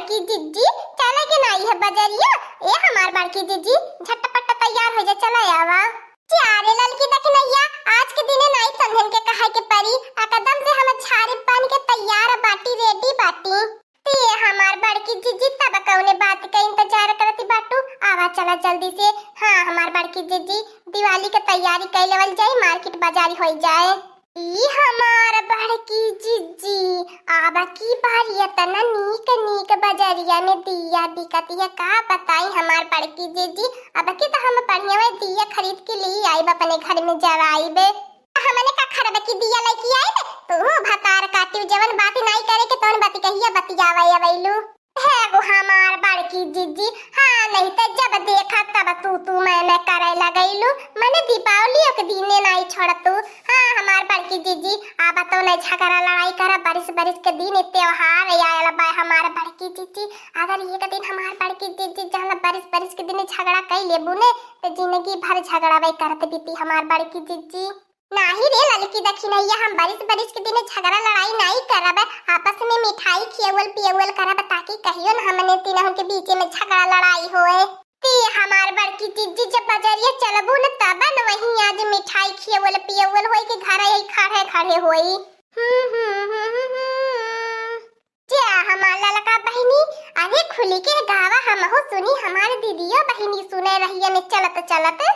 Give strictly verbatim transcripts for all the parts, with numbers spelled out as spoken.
कि जिज्जी, चले के नाई है बजरिया? ए हमार बड़की जिज्जी, झटपट तैयार हो जा, चला आवा। जा रे ललकी दखिनैया, आज के दिने नाई तन्हन के कहे के परी, एकदम से हम झाड़ी बांध के तैयार बाटी, ready बाटी। ते हमार बड़की जिज्जी, तब कौने बात का इंतजार करती बाटू? आवा चला जल्दी से। हाँ, हमार बड़की जिज्जी, दिवाली के तैयारी कर लेवल जाई, market बाजारी होई जाए। ई हमार बड़की जिज्जी, अब की बार एतना नीक नीक बजरिया में दिया बिकत है, का बताई हमार बड़की जिज्जी। अब की तो हम बढ़िया में दिया खरीद के ले आइब, अपने घर में जराइब। हमने का खरब की दिया लेके आइब? तू भतार काटियो, जवन बात नाई करे के तवन बात कहिया बतियावे अबैलू। हे गो हमार बड़की जिज्जी, हाँ, नहीं तो जब देखा तब तू तू मैं मैं करे लगैलू। मने दीपावली के दिने नाई छोड़तू। हाँ, हमार बड़की जिज्जी, अब तो नहीं झगड़ा लड़ाई करा, बरिस बरिस के दिन त्योहार आयल बा हमार बड़की जिज्जी। अगर एक दिन हमार बड़की जिज्जी जान बरिस बरिस के दिन झगड़ा कई लेबू ने, तो जिंदगी भर झगड़ा वही करत बीती हमार बड़की जिज्जी। नाही रे ललकी दखिनैया, हम बरिस बरिस के दिने झगड़ा लड़ाई नाई करब, आपस में मिठाई खियौल पियौल करब, ताकि कहियो न हमने तीनों के बीच में झगड़ा लड़ाई होए। ते हमार बड़की जिज्जी, जब बजरिया चलबू न तब न वहीं आज मिठाई खियौल पियौल होई कि घर यही खड़े खड़े होई। हम्म, हम्म, हम्म, हम्म, हम्म। जा हमार ललका बहिनी, अरे खुली के गावा हमहू सुनी, हमार दीदियो बहिनी सुने रहिया में चलत चलत।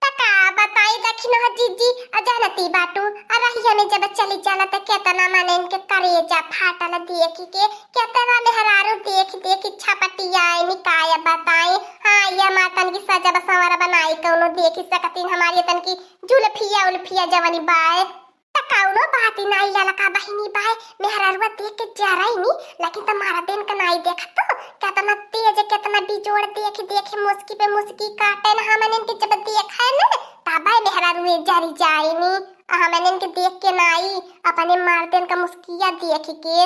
त का बताई दखिनहा जिज्जी, अ जानती बाटू, अ रहिया में जब चली चलत केतना मनइन के करेजा फाटल देखि के, केतना मेहरारू देखि देखि छपटियाए निकाय बताई। हाँ, ये मातन की सजब संवर बनाई कौनो देखि सकतीन हमारी तन की जुल्फिया उल्फिया जवनी बाए। त कौनो बात नाई ललका बहिनी बाय, मेहरारुआ देख के जराई नी, लेकिन त मरदेन का नाई देखत तो, केतना तेज, केतना बिजोड़ देख देख मुस्की पे मुस्की काटे न, हमन इनके जब देखे न, तबे मेहरारुए जरी जाए नी, आ हमन इनके देख के नाई, अपने मरदेन का मुस्किया देख के।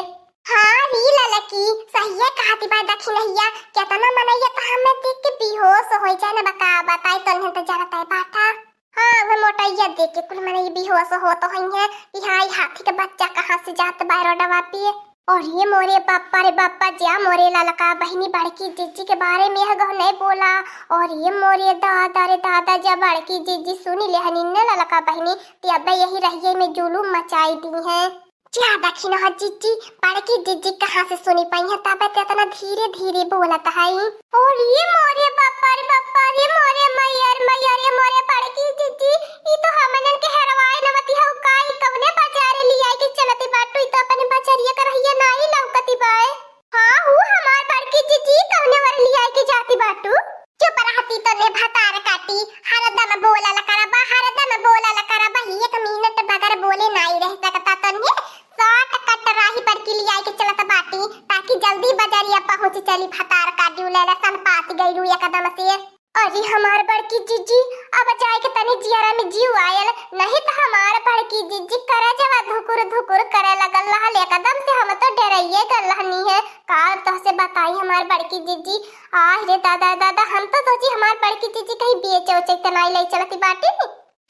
हाँ री ललकी, सहिया कहती बा दखिनहिया, केतना मनैया त हमें देख के बेहोश हो जाए न, बका बताई तो नहीं तो जानता है बाटा। हाँ, वह मोटैया देख के कुल मनई बेहोश होत होइहैं कि हाँ, ई हाथी के बच्चा कहाँ से जात बा रोडवा पे। और ये मोरे बापा रे बापा, जा मोरे ललका बहिनी बड़की जिज्जी के बारे में यह गह नहीं बोला। और ये मोरे दादा रे दादा, जा बड़की जिज्जी सुनी लेहनी न ललका बहिनी, ते अबे यही रहिए में जुलूम मचाई दीहैं। जा दखिनहा जिज्जी, बड़की जिज्जी कहाँ से सुनी पइहैं, तबे ते इतना धीरे धीरे बोलत हई। और ये मोरे बापा रे बापा रे, मोरे मैया रे मैया रे, मोरे बड़की जिज्जी, ई तो हमनन के हेरवाए नवती हऊ का, ई कवने बाजारे लियाई के चलती बाटू, ई तो अपने बजरिया के रहिया नाई लौकती बाए। हाँ, हू हमार बड़की जिज्जी, कवने वर लियाई के जाती बाटू? चुप रहती तो ने भतार काटी, हरदम बोलल करबा, हरदम बोलल करबा, एक मिनट बगैर बोले नाई रह सकता तो ने। शॉर्टकट राही पर के लियाई के चलत बाटी, ताकि जल्दी बजरिया पहुँच चली। भतार काटी उलेला सन पात गइलू एकदम से। अरे हमार बड़की जिज्जी, अब जाए के तनी जियरा में जीव आयल, नहीं तो हमार बड़की जिज्जी करजवा धुकुर धुकुर करे लगल रहल, एकदम से हम तो डराइए गल रहनी है। का तोहसे बताई हमार बड़की जिज्जी, आह रे दादा दादा, हम तो सोची हमार बड़की जिज्जी कहीं बेचे उचे त नाई ले चलती बाटी।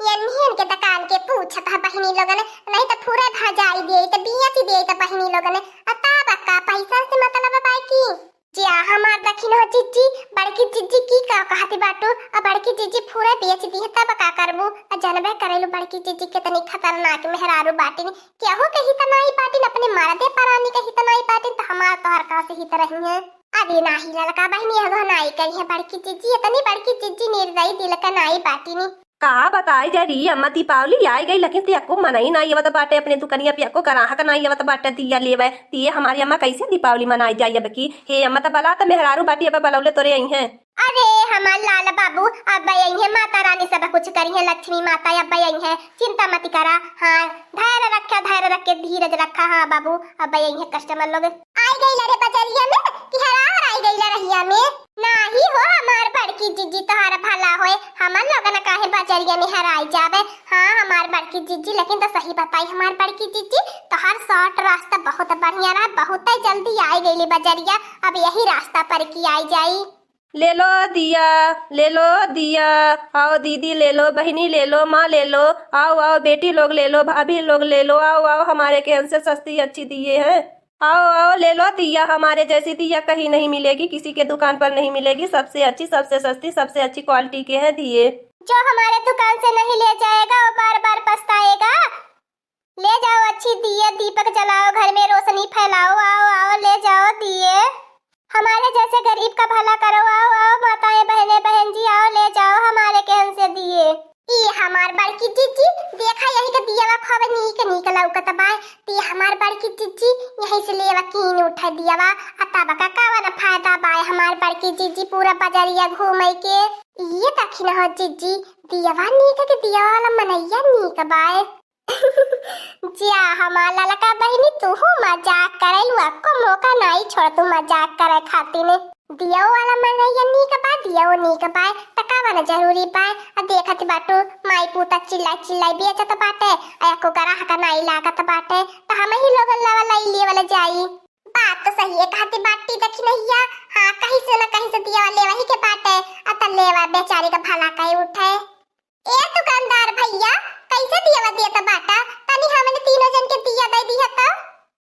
यन्हियन के दुकान के पूछत ह बहिनी लोगन, नहीं तो पूरा भजाई दे त बेच दे त बहिनी लोगन। आ तब का पैसा से मतलब बाई की? जिया हमार दखिनहा जिज्जी, बड़की जिज्जी की का कहती बाटू? आ बड़की जिज्जी पूरा बेच दी है तब का करबू? आ जनबे करेलू बड़की जिज्जी कितनी खतरनाक मेहरारू बाटिन। केहू के हित नाई बाटिन, अपने मरदे परानी के हित नाई बाटिन, त हमार तोहर का से हित रही है? अरे नाही ललका बहिनी, एगो नाई करी है बड़की जिज्जी, इतनी बड़की जिज्जी निर्दयी दिल का नाई बाटिनी। का बताई जा री अम्मा, दीपावली आई गई, लेकिन ते एको मनई नाई आवत बाटे अपने दुकनिया पे, एको ग्राहक नाई आवत बाटे दिया लेवे। ते हमारी अम्मा कैसे दीपावली मनाई जाई अब की? हे अम्मा, त बला त मेहरारू बाटी, अब बलौले तोरे आई हैं। अरे हमार लाल बाबू, अब अइहें माता रानी, सब कुछ करिहें, लक्ष्मी माता अब अइहें, चिंता मत करा। हाँ, धैर्य रखा, धैर्य रख के धीरज रखा। हाँ बाबू, अब अइहें customer लोग। आई गई रे बजरिया में कि हरा हराई गई रहिया में? नाही हो हमार बड़की जिज्जी, तोहार भला होए, हमन लोगन काहे बजरिया में हराई जावे। हाँ हमार बड़की जिज्जी, लेकिन तो सही बताई हमार बड़की जिज्जी, तोहार short रास्ता बहुत बढ़िया रहा, बहुत जल्दी आई गई बजरिया, अब यही रास्ता पर की आई जाई। ले लो दिया, ले लो दिया, आओ दीदी ले लो, बहिनी ले लो, माँ ले लो, आओ, आओ बेटी लोग ले लो, भाभी लोग ले लो, आओ, आओ, हमारे केहन से सस्ती अच्छी दिए हैं। आओ, आओ, ले लो दिया। हमारे जैसी दिया कहीं नहीं मिलेगी, किसी के दुकान पर नहीं मिलेगी। सबसे अच्छी, सबसे सस्ती, सबसे अच्छी क्वालिटी के हैं दिए। जो हमारे दुकान से नहीं ले जाएगा, वो बार बार पछताएगा। ले जाओ अच्छी दिए, दीपक जलाओ, घर में रोशनी फैलाओ। आओ, आओ, ले जाओ दिए। हमारे जैसे गरीब का भला करो, आओ, आओ, माताएं, बहनें, बहन जी, आओ, ले जाओ हमारे केहन से दिए। ई हमार बड़की जिज्जी, देखा यही के दियवा खूब नीक नीक लौकत बाय। ती हमार बड़की जिज्जी, यहीं से लेवा कीन उठे दियवा। आ तब का कवन फायदा बाय हमार बड़की जिज्जी पूरा बजरिया घूमे के। ये दखिन हो जिज्जी, दियवा नीक के दियवा वाला मनैया नीक बाय। जा हमार ललका बहिनी, तूहू मजाक करेलू, अक्को मौका नाई छोड़ तू मजाक करे खातिर। दियो वाला मनैया नीक बा, दियो नीक बा, त का वाला जरूरी बा? आ देखत बाटू, माई पूता चिल्लाई चिल्लाई बेचत बाटे, आ एको ग्राहक नाई लागत बाटे, त हमही लोगन लेवा लाई लेवल जाई। बात तो सही है कहती बाटी दखिनैया। हाँ, कहीं से न कहीं से दियवा लेवा ही के बाटे, आ त लेवा बेचारी का भला कई उठे। ए दुकानदार भैया, कैसे दियवा देत बाटा? तनी हमने तीनों जन के दिया दे दिया त।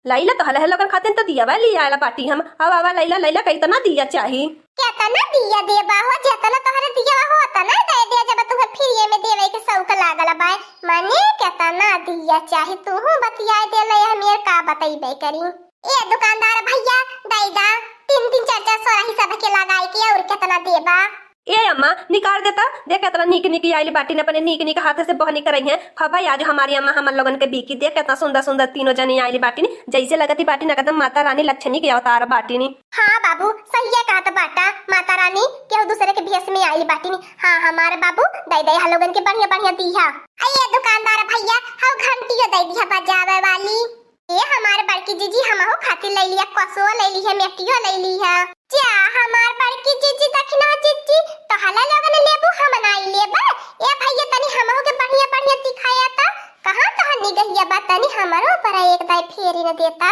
लैला, तोहला है लोगन खातिर तो दियवा ले आला बाटी हम। अब आवा लैला, लैला, कितना दिया चाही? केतना दिया देबा हो? जेतना तोहरे दियवा हो, ओतना दे दे, जब तुहे फ्रीए में देवे के शौक लागल बाय। माने केतना दिया चाही, तूहू बतियाए देले, हम ये का बतैबे करी। ए दुकानदार भैया, दे दा, तीन तीन चार चार सौ रही सबके लगाए के, और केतना देबा? ए अम्मा, निकाल देता, देख केतना नीक नीक आइल बाटिन, अपने नीक नीक हाथ से बहनी करई हैं। खबा आज हमारी अम्मा हमन लोगन के बीकी, देख केतना सुंदर सुंदर तीनों जनी आइल बाटिन, जैसे लगती बाटिन एकदम माता रानी लक्ष्मी के अवतार बाटिन। हाँ बाबू, सहिया कहत बाटा, माता रानी केहू दूसरे के भेष में आइल बाटिन। हाँ हमारे बाबू, दे दे हम लोगन के बढ़िया बढ़िया दीहा। आ ये दुकानदार भैया, हऊ घंटियो दे दिहा बजावे वाली। ए हमार बड़की जीजी, हमहू खातिर ले लिया, कसो ले लिया, मेटियो ले लिया। जा हमार बड़की जीजी, दखिना जीजी, तोहला लोगन लेबू, हम नाई लेबा। ए भैया, तनी हमहू के बढ़िया बढ़िया दिखाया त। कहाँ तोहर निगहिया बा, तनी हमरो पर एक दाई फेरी न देता।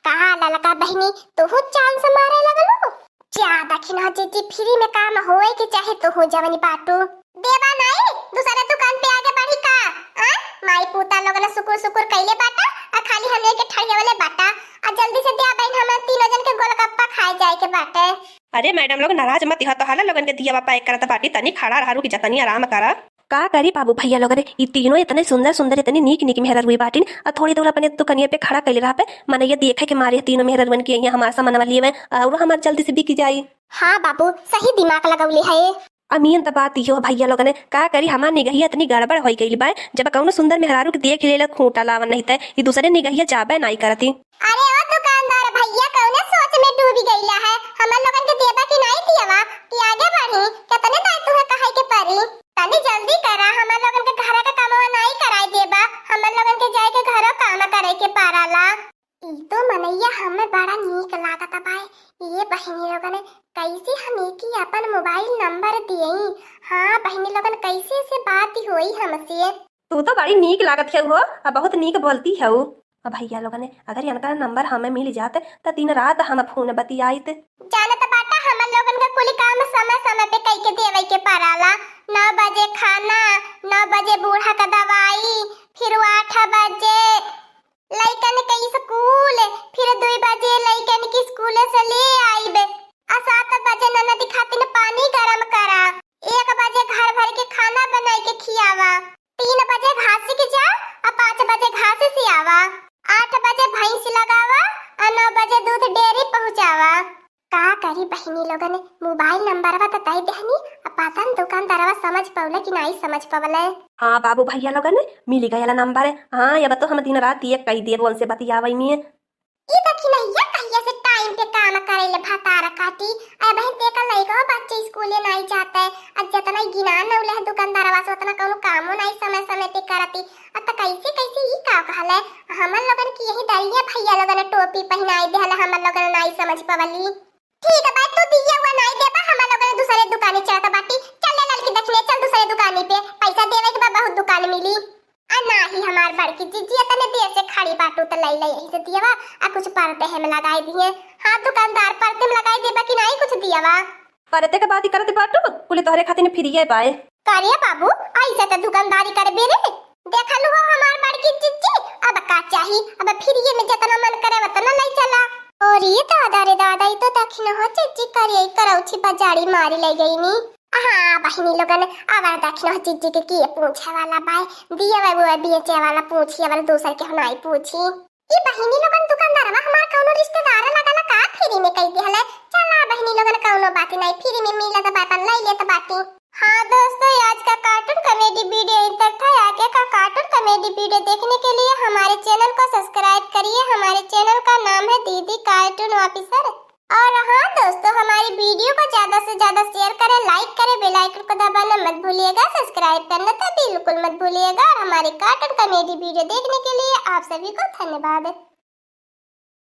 कहा ललका बहिनी, तोहू चांस मारे लगलू? जा दखिना जीजी, फ्री में काम होए के चाहे, तोहू जवनी बाटू। देबा नाई, दूसरे दुकान पे आगे बढ़ी का? आ? माई पूता लोगन सुकुर सुकुर कैले बाटा, आ खाली हमरे के ठगियावले बाटा। आ जल्दी से दे बहिन, हमन तीनों जन के गोलगप्पा खाए जाए के बाटे। अरे मैडम लोग, नाराज मत हो, तोहला लोगन के दिया पैक करत बाटी, तनी खड़ा रहा, रुक जा, तनी आराम करा। का करी बाबू भैया लोग रे, ई तीनों इतने सुंदर सुंदर, इतनी नीक नीक मेहररुई बाटिन, आ थोड़ी दूर अपने दुकनिया पे खड़ा कैले रहा पे, मनैया देखे के मारे तीनों मेहररुअन के यहाँ हमार सामानवा लिए हुए, और हमार जल्दी से बिक जाई। हाँ बाबू, सही दिमाग लगौले है। अमीन त बात इहो भैया लोगन, का करी, हमार निगहिया इतनी गड़बड़ होई गइल बा, जब कौनो सुंदर मेहरारू के देख लेला खूंटा लावन नहीं त ई दूसरे निगहिया जाबे नाई करती। अरे ओ दुकानदार भैया, कौने सोच में डूबी गइला है? हमर लोगन के देबा कि नाई दियावा कि आगे बढ़ी? कितने दाई तुहे कहे के परी? तनी जल्दी करा, हमर लोगन के घर का कामवा नाई कराई देबा, हमर लोगन के जाए के घरो काम करे के पाराला। ई तो मनैया हमें बड़ा नीक लागत बाय। ये बहिनी लोगन, कैसे हम एकी अपन मोबाइल नंबर दियई? हाँ बहिनी लोगन, कैसे से बात होई हमसे? तू तो बड़ी नीक लागत है हो, आ बहुत नीक बोलती है। अब भैया लोगन, अगर इनका नंबर हमें मिल जात त दिन रात हम फोन बतियाइत। जानत बाटा, हमर लोगन का कुल काम समय समय पे कई के देवे के पड़ाला। नौ बजे खाना, नौ बजे बूढ़ा का दवाई, फिर आठ बजे लइकन के स्कूल, फिर दुई बजे लइकन के स्कूल से ले आइब। आ सात बजे ननद खातिर पानी गरम करा। एक बजे घर भर के खाना बनाई के खियावा। तीन बजे घास के जा, आ पाँच बजे घास से आवा। आठ बजे भैंस लगावा, आ नौ बजे दूध डेयरी पहुँचावा। का करी बहिनी लोगन, मोबाइल नंबरवा त दे देहनी, अब पता न दुकानदारवा समझ पवले कि नाई समझ पवले। हाँ बाबू भैया लोगन, मिल गया नंबर। हाँ, अब तो हम दिन रात ये कई देब उनसे बतियावे में। ई दखिनैया कहिया से टाइम पे काम करे ले भतार काटी, अब बहन ते का लइका बच्चे स्कूले नाई जाते, अब जतना गिना नौले है दुकानदारवा से उतना कौनो कामो नाई समय समय पे करती। अब त कैसे कैसे ई का कहले, हमन लोगन की यही दरिया भैया लोगन टोपी पहनाई देहले, हमन लोगन नाई समझ पवली। ठीक बा, तू दिया हुआ नाई देबा, हमन लोगन दूसरे दुकाने चलत बाटी। चल ले ललकी दखिने, चल दूसरे दुकानी पे, पैसा देवे के बा, बहुत दुकान मिली। आ नाही हमार बड़की जीजी, इतने देर से खड़ी बाटू त लई लई यही से दियावा, आ कुछ परदे हम लगाई दिए। हाँ दुकानदार, परदे में लगाई देबा कि नाही कुछ दियावा? परदे के बात करत बाटू, कुल तोहरे खातिर फ्रीए बाय। का रे बाबू, ऐसे त दुकानदारी करबे रे? देखलू हो हमार बड़की जिज्जी, अब का चाही, अब फिर ये में जितना मन करे उतना ले चला। अरे दादा रे दादा, ई तो देखी न हो जिज्जी, करिया करौछी बजाड़ी मारी ले गई नी। हाँ बहिनी लोगन, अबर देखी न हो जिज्जी के किए पूछे वाला बाय, दिए वे वो बेचे वाला पूछी, अबर दूसर के हो नाई पूछी। ई बहिनी लोगन, दुकानदारवा हमार कौनो रिश्तेदार लगल का, फ्री में कई दिहले। चला बहिनी लोगन, कौनो बात नहीं, फ्री में मिलत बा, अपन ले लेत बाटी। हाँ दोस्तों, आज का कार्टून कॉमेडी वीडियो इन तक था। आगे का कार्टून कॉमेडी वीडियो देखने के लिए हमारे चैनल को सब्सक्राइब करिए। हमारे चैनल का नाम है दीदी कार्टून ऑफिसर। और हाँ दोस्तों, हमारी वीडियो को ज्यादा से ज्यादा शेयर करें, लाइक करें, बेल आइकन को दबाना मत भूलिएगा, सब्सक्राइब करना तो बिल्कुल मत भूलिएगा। और हमारी कार्टून कॉमेडी वीडियो देखने के लिए आप सभी को धन्यवाद।